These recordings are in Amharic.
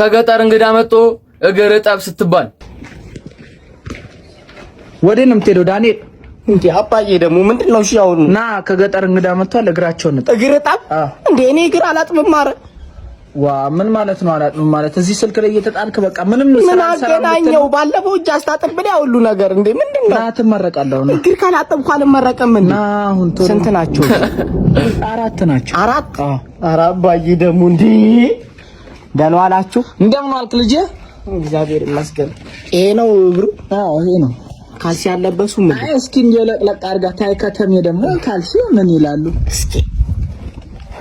ከገጠር እንግዳ መጥቶ እግር እጠብ ስትባል። ወዴት ነው የምትሄደው ዳንኤል? እንዴ አባዬ ደግሞ ምንድን ነው? እሺ አሁን ና፣ ከገጠር እንግዳ መጥቷል። እግራቸውን እጠብ። እግር እጠብ? እንዴ እኔ እግር አላጥብም። ኧረ ዋ፣ ምን ማለት ነው አላጥብም ማለት? እዚህ ስልክ ላይ እየተጣልክ በቃ ምንም ምን ስራ አልሰራም ብትል አገናኘው? ባለፈው እጅ አስታጥብ ብለህ ያ ሁሉ ነገር እንዴ ምንድን ነው? ና፣ ትመረቃለህ አሁን። እግር ካላጠብኩ አልመረቅም እንዴ? ና አሁን ቶሎ። ስንት ናቸው? አራት ናቸው። አራት? አዎ። ኧረ አባዬ ደግሞ እንዴ፣ ደህና ዋላችሁ? እንደምን ዋልክ ልጄ? እግዚአብሔር ይመስገን። ይሄ ነው እግሩ? አዎ፣ ይሄ ነው። ካልሲ ያለበሱ ምን? አይ፣ እስኪ እንዲያው ለቅለቅ አድርጋ ታይ። ከተሜ ደግሞ ካልሲ ምን ይላሉ? እስኪ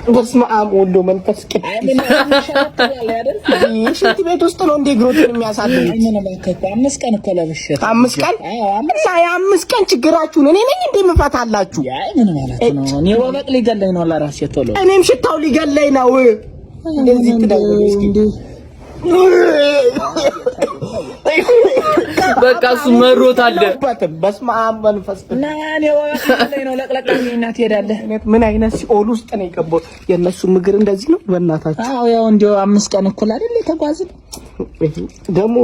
በስመ አብ ወወልድ ወመንፈስ ቅዱስ። ሽንት ቤት ውስጥ ነው እንዴ እግሮትን የሚያሳድሩት? ምን እባክህ፣ 5 ቀን እኮ ለብሼ። 5 ቀን? እና የ5 ቀን ችግራችሁን እኔ ነኝ እንዴ የምፈታላችሁ? አይ፣ ምን ማለት ነው? እኔ ወበቅ ሊገለኝ ነው ለራሴ ቶሎ። እኔም ሽታው ሊገለኝ ነው። እንደዚህ ትደውል እስኪ። በቃ እሱ መሮት አለ። በስመ አብ መንፈስ ቅዱስ። እና እኔ ወበቅ ሊገለኝ ነው። ለቅለቅ አድርገኝና ትሄዳለህ። ምን አይነት ሲኦል ውስጥ ነው የገባሁት? የእነሱ እግር እንደዚህ ነው በእናታችሁ። አዎ፣ ያው እንዲያው 5 ቀን እኩል አይደል የተጓዝን። ደግሞ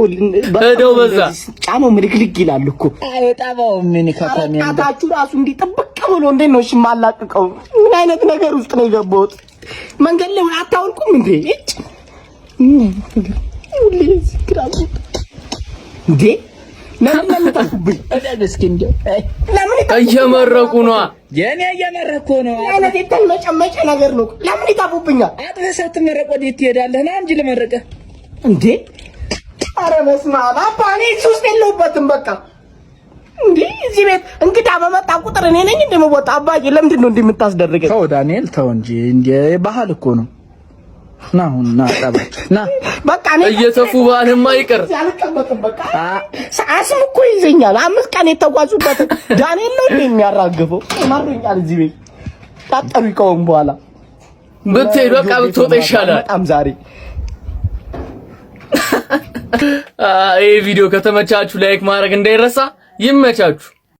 ሄደው በዛ። ጫማው ምልክልክ ይላል እኮ። አይ ጣባው ምን ከተሜ እንደ ጣታችሁ ራሱ እንዲህ ጥብቅ ብሎ እንዴት ነው እሺ የማላቅቀው? ምን አይነት ነገር ውስጥ ነው የገባሁት? መንገድ ላይ ወይ አታውልቁም እንዴ? እጭ ምን አይነት ነገር ሁሌ እዚህ ግራ እንዴ፣ ለምን ነው የምጠፉብኝ? እስኪ እንዲያው አይ ለምን ይጠፉብኛል? እየመረቁ ነዋ። የኔ እየመረኩ ነው። ምን አይነት የተመጨመጨ ነገር ነው? ለምን ይጠፉብኛል? አጥበህ ሳትመረቅ ወዴት ትሄዳለህ? ና እንጂ ልመርቅህ። እንዴ ኧረ በስመ አብ አባ፣ እኔ እዚህ ውስጥ የለሁበትም። በቃ እንዴ እዚህ ቤት እንግዳ በመጣ ቁጥር እኔ ነኝ እንደምወጣ። አባዬ ለምንድን ነው እንዲህ የምታስደርገኝ? ተው ዳንኤል ተው እንጂ፣ እንደ ባህል እኮ ነው። ና አሁን ና ጠባቸው ና። በቃ እኔ እየተፉ ባህልማ ይቅር። አልቀመጥም። በቃ አስም እኮ ይዘኛል። 5 ቀን የተጓዙበት ዳንኤል ነው እንዴ የሚያራግፈው? ማሮኛል። እዚህ ቤት ታጠሩ ይቀውም በኋላ ብትሄድ በቃ ብትወጣ ይሻላል። በጣም ዛሬ ይህ ቪዲዮ ከተመቻችሁ like ማድረግ እንዳይረሳ። ይመቻችሁ።